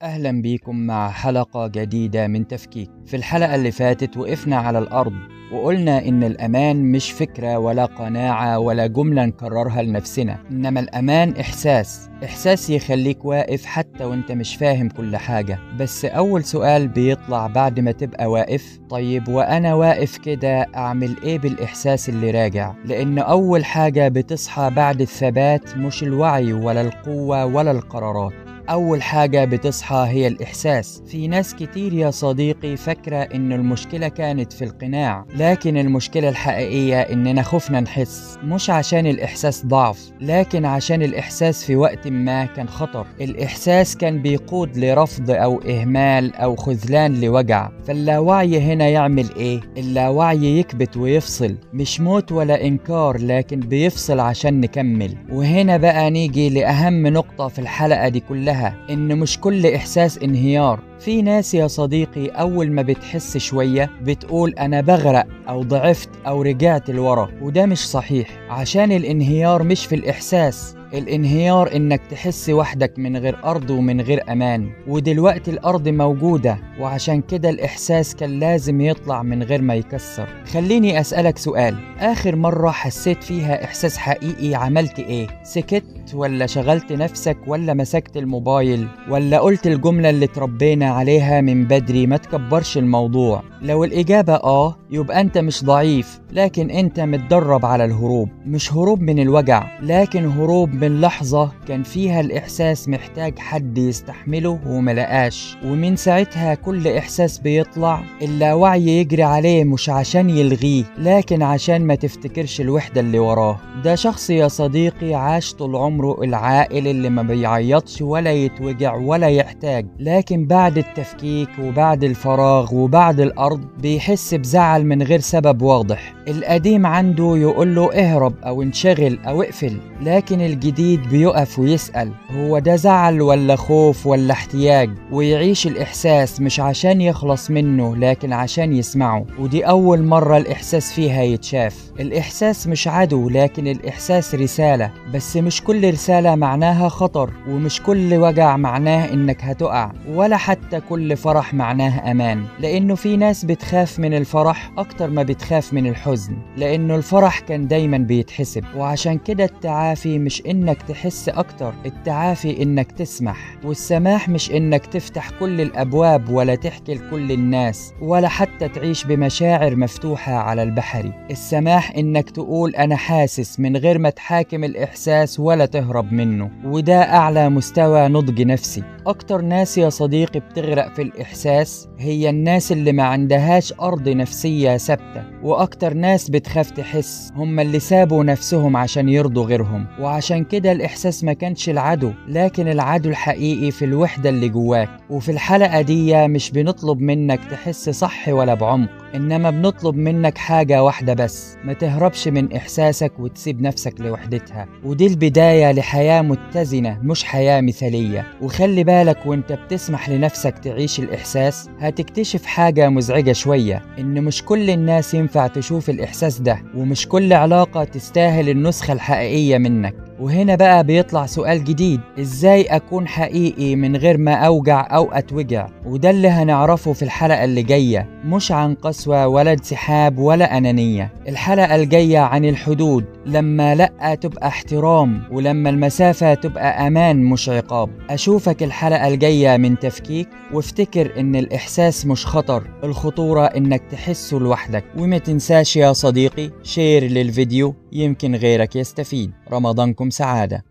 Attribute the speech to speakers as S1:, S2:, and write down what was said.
S1: أهلا بيكم مع حلقة جديدة من تفكيك. في الحلقة اللي فاتت وقفنا على الأرض وقلنا إن الأمان مش فكرة ولا قناعة ولا جملة نكررها لنفسنا، إنما الأمان إحساس، إحساس يخليك واقف حتى وإنت مش فاهم كل حاجة. بس أول سؤال بيطلع بعد ما تبقى واقف، طيب وأنا واقف كده أعمل إيه بالإحساس اللي راجع؟ لأن أول حاجة بتصحى بعد الثبات مش الوعي ولا القوة ولا القرارات، أول حاجة بتصحى هي الإحساس. في ناس كتير يا صديقي فاكرة إن المشكلة كانت في القناع، لكن المشكلة الحقيقية إننا خفنا نحس، مش عشان الإحساس ضعف، لكن عشان الإحساس في وقت ما كان خطر. الإحساس كان بيقود لرفض أو إهمال أو خذلان لوجع. فاللاوعي هنا يعمل إيه؟ اللاوعي يكبت ويفصل، مش موت ولا إنكار، لكن بيفصل عشان نكمل. وهنا بقى نيجي لأهم نقطة في الحلقة دي كلها، إن مش كل إحساس انهيار. في ناس يا صديقي أول ما بتحس شوية بتقول أنا بغرق أو ضعفت أو رجعت لورا، وده مش صحيح، عشان الانهيار مش في الإحساس، الانهيار إنك تحس وحدك من غير أرض ومن غير أمان. ودلوقتي الأرض موجودة، وعشان كده الإحساس كان لازم يطلع من غير ما يكسر. خليني أسألك سؤال، آخر مرة حسيت فيها إحساس حقيقي عملت إيه؟ سكت ولا شغلت نفسك ولا مسكت الموبايل ولا قلت الجملة اللي تربينا عليها من بدري ما تكبرش الموضوع؟ لو الإجابة آه، يبقى أنت مش ضعيف، لكن أنت متدرب على الهروب. مش هروب من الوجع، لكن هروب من لحظة كان فيها الإحساس محتاج حد يستحمله وملقاش. ومن ساعتها كل إحساس بيطلع اللاوعي يجري عليه، مش عشان يلغيه، لكن عشان ما تفتكرش الوحدة اللي وراه. ده شخص يا صديقي عاش طول عمره العاقل اللي ما بيعيطش ولا يتوجع ولا يحتاج، لكن بعد التفكيك وبعد الفراغ وبعد الأرض بيحس بزعل من غير سبب واضح. القديم عنده يقوله اهرب أو انشغل أو اقفل، لكن الجديد بيقف ويسأل هو ده زعل ولا خوف ولا احتياج، ويعيش الإحساس مش عشان يخلص منه لكن عشان يسمعه. ودي أول مرة الإحساس فيها يتشاف. الإحساس مش عدو، لكن الإحساس رسالة، بس مش كل رسالة معناها خطر، ومش كل وجع معناه إنك هتقع، ولا حتى كل فرح معناه أمان. لأنه في ناس بتخاف من الفرح أكتر ما بتخاف من الحزن، لأنه الفرح كان دايما بيتحسب. وعشان كده التعافي مش إنك تحس أكتر، التعافي إنك تسمح. والسماح مش إنك تفتح كل الأبواب ولا تحكي لكل الناس ولا حتى تعيش بمشاعر مفتوحة على البحري. السماح إنك تقول أنا حاسس من غير ما تحاكم الإحساس ولا تهرب منه، وده أعلى مستوى نضج نفسي. أكتر ناس يا صديقي بتغرق في الإحساس هي الناس اللي ما عندهاش أرض نفسية ثابتة، وأكتر ناس بتخاف تحس هم اللي سابوا نفسهم عشان يرضوا غيرهم. وعشان كده الإحساس ما كانش العدو، لكن العدو الحقيقي في الوحدة اللي جواك. وفي الحلقة دي مش بنطلب منك تحس صح ولا بعمق، إنما بنطلب منك حاجة واحدة بس، ما تهربش من إحساسك وتسيب نفسك لوحدتها. ودي البداية لحياة متزنة، مش حياة مثالية. وخلي بالك وانت بتسمح لنفسك تعيش الإحساس هتكتشف حاجة مزعجة شوية، إن مش كل الناس ينفع تشوف الإحساس ده، ومش كل علاقة تستاهل النسخة الحقيقية منك. وهنا بقى بيطلع سؤال جديد، إزاي أكون حقيقي من غير ما أوجع أو أتوجع؟ وده اللي هنعرفه في الحلقة اللي جاية، مش عن قسوة ولا انسحاب ولا أنانية. الحلقة الجاية عن الحدود، لما لأ تبقى احترام، ولما المسافة تبقى أمان مش عقاب. أشوفك الحلقة الجاية من تفكيك، وافتكر إن الإحساس مش خطر، الخطورة إنك تحسه لوحدك. وما تنساش يا صديقي share للفيديو، يمكن غيرك يستفيد. رمضانكم سعادة.